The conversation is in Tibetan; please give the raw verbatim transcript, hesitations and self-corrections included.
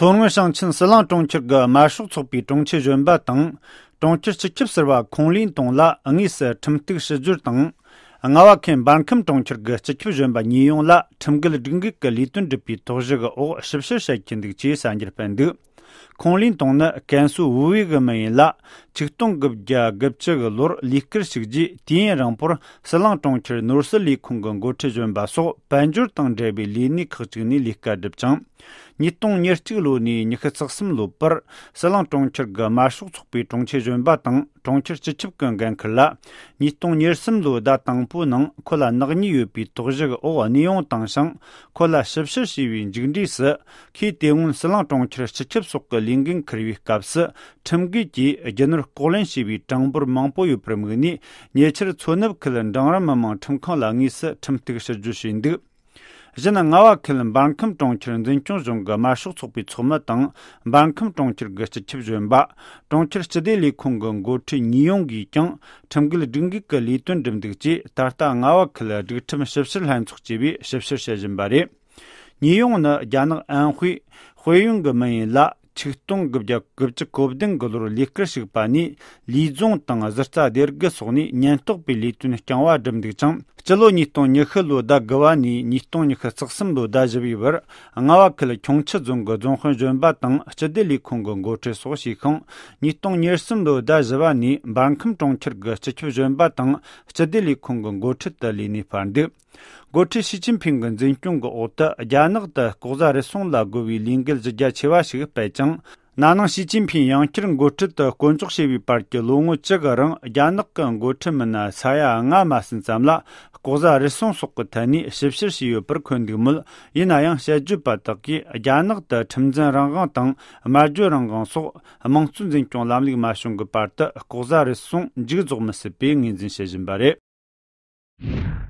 མཐོ་སྔོན་ཞིང་ཆེན་ཟི་ལིང་གྲོང་ཁྱེར་གྱི་དམར་ཤོག་ཚོགས་པའི་དྲུང་ཆེ་གཞོན་པ་དང་། གྲོང་ཁྱེར་སྤྱི་ཁྱབ་ཟུར་པ་ཁོང་ལིན་ཏུང་ལ་དངོས་སུ་ཁྲིམས་གཏུག་ཞི་སྦྱོར་དང་། རྔ་བ་ཁུལ་འབར་ཁམས་གྲོང་ཁྱེར་གྱི་སྤྱི་ཁྱབ་གཞོན་པ་ཉེ་ཡོང་ལ་ཁྲིམས་འགལ་སྒྲིག་འགལ་གྱི་ལས་དོན་བསྒྲུབས་པའི་དོགས་གཞི་གི་འོག་ཞིབ་བཤེར་བྱེད་ཀྱི་འདུག་ཅེས་གསར་འགྱུར་སྤེལ་འདུག་ཁོང་ལིན་ཏུང་ནི་ཀན་སུའུ་ཝུའུ་ཝེ་གི་མི་ཡིན་ལ། ཆིག་སྟོང་དགུ་བརྒྱ་དགུ་བཅུ་གི་ལོར་ལས་ཀར་ཞུགས་རྗེས། དུས་ཡུན་རིང་པོར་ཟི་ལིང་གྲོང་ཁྱེར་ནོར་སྲིད་ལས་ཁུངས་ཀྱི་འགོ་ཁྲིད་གཞོན་པ་སོགས་དཔལ་འབྱོར་དང་འབྲེལ་བའི་ལས་གནས་ཁག་ཅིག་ནས་ལས་ཀ་བསྒྲུབས་ཅིང་། ཉིས་སྟོང་ཉེར་གཅིག་ལོ་ནས་ཉི་ཤུ་རྩ་གསུམ་ལོ་བར་ཟི་ལིང་གྲོང་ཁྱེར་གྱི་དམར་ཤོག་ཚོགས་པའི་དྲུང་ཆེ་གཞོན་པ་དང་། གྲོང་ཁྱེར་སྤྱི་ཁྱབ་ཀྱི་འགན་འཁུར་ལ། ཉིས་སྟོང་ཉེར་གསུམ་ལོའི་ཟླ་དང་པོའི་ནང་ཁོ་ལ་ནག་ཉེས་ཡོད་པའི་དོགས་གཞི་གི་འོག་གནས་དབྱུང་བཏང་ཞིང་། ཁོ་ལ་ཞིབ་བཤེར་བྱས་པའི་མཇུག་འབྲས་སུ། ཁོས་དེ་སྔོན་ཟི་ལིང་གྲོང་ཁྱེར་སྤྱི་ཁྱབ་སོགས་ཀྱི་ལས་འགན་འཁུར་བའི་སྐབས་སུ། ཁྲིམས་འགལ་གྱིས་རྒྱུ་ནོར་ལྐོག་ལེན་བྱས་པའི་གྲངས་འབོར་མང་པོ་ཡོད་པར་དམིགས་ནས། ཉེ་ཆར་མཚོ་ནུབ་ཁུལ་འབྲིང་རིམ་མི་དམངས་ཁྲིམས་ཁང་ལ་དངོས་སུ་ཁྲིམས་གཏུག་ཞི་སྦྱོར་བྱས་འདུག་གཞན། རྔ་བ་ཁུལ་འབར་ཁམས་གྲོང་ཁྱེར་འཛིན་སྐྱོང་གཞུང་གི་དམར་ཤོག་ཚོགས་པའི་ཚོགས་མི་དང་། འབར་ཁམས་གྲོང་ཁྱེར་གྱི་སྤྱི་ཁྱབ་གཞོན་པ། གྲོང་ཁྱེར་སྤྱི་བདེ་ལས་ཁུངས་ཀྱི་འགོ་ཁྲིད་ཉེ་ཡོང་གིས་ཀྱང་ཁྲིམས་འགལ་སྒྲིག་འགལ་གྱི་ལས་དོན་བསྒྲུབས་འདུག་ཅེས། ད་ལྟ་རྔ་བ་ཁུལ་སྒྲིག་ཁྲིམས་ཞིབ་བཤེར་ལྷན་ཚོགས་ཅེས་པས་ཞིབ་བཤེར་བྱེད་བཞིན་པ་རེད། ཉེ་ཡོང་ནི་རྒྱ་ནག་ཨན་ཧུའེ་དཔལ་ཡོན་གྱི་མི་ཡིན་ལ། ཆིག་སྟོང་དགུ་བརྒྱ་དགུ་བཅུ་གོ་བདུན་གྱི་ལོར་ལས་ཀར་ཞུགས་པ་ནས། ལུས་སྦྱོང་དང་གཟི་རྩ་སྡེར་དགུ་སོགས་ནས་ཉེན་རྟོག་པའི་ལས་དོན་རྐྱང་བ་བསྒྲུབས་འདུག་ཅིང་། སྤྱི་ལོ་ཉིས་སྟོང་ཉི་ཤུ་ལོའི་ཟླ་དགུ་བ་ནས་ཉིས་སྟོང་ཉི་ཤུ་རྩ་གསུམ་ལོའི་ཟླ་བཞི་བའི་བར། རྔ་བ་ཁུལ་ཁྱུང་མཆུ་རྫོང་གི་རྫོང་དཔོན་གཞོན་པ་དང་སྤྱི་བདེ་ལས་ཁུངས་ཀྱི་འགོ་ཁྲིད་སོགས་བྱས་ཤིང་། ཉིས་སྟོང་ཉེར་གསུམ་ལོའི་ཟླ་བཞི་བ་ནས་འབར་ཁམས་གྲོང་ཁྱེར་གྱི་སྤྱི་ཁྱབ་གཞོན་པ་དང་སྤྱི་བདེ་ལས་ཁུངས་ཀྱི་འགོ་ཁྲིད་དུ་ལས་གནས་སྤར་འདུག་འགོ་ཁྲིད་ཞི་ཅིན་ཕིང་གི་འཛིན་སྐྱོང་གི་འོག་ཏུ། རྒྱ་ནག་ཏུ་ལྐོག་ཟ་རུལ་སུངས་ལ་རྒོལ་བའི་ལས་འགུལ་གཞི་རྒྱ་ཆེ་བ་ཞིག་སྤེལ་ཅིང་། ན་ནིང་ཞི་ཅིན་ཕིང་ཡང་བསྐྱར་འགོ་ཁྲིད་དུ་བསྐོ་འཇོག་བྱས་པའི་བར་གྱི་ལོ་ངོ་བཅུ་གི་རིང་རྒྱ་ནག་གི་འགོ་ཁྲིད་མི་སྣ་ས་ཡ་ལྔ་མ་ཟིན་ཙམ་ལ་ལྐོག་ཟ་རུལ་སུངས་སོགས་ཀྱི་ཐད་ནས་ཞིབ་བཤེར་བྱས་ཡོད་པར་འཁོད་འདུག་མོད། ཡིན་ན་ཡང་དཔྱད་བརྗོད་པ་དག་གིས་རྒྱ་ནག་ཏུ་ཁྲིམས་འཛིན་རང་དབང་དང་སྨྲ་བརྗོད་རང་དབང་སོགས་དམངས་གཙོའི་འཛིན་སྐྱོང་ལམ་ལུགས་མ་བྱུང་གི་བར་དུ་ལྐོག་ཟ་རུལ་སུངས་མཇུག་རྫོགས་མི་སྲིད་པའི་ངོས་འཛིན་བྱེད་བཞིན་པ་རེད།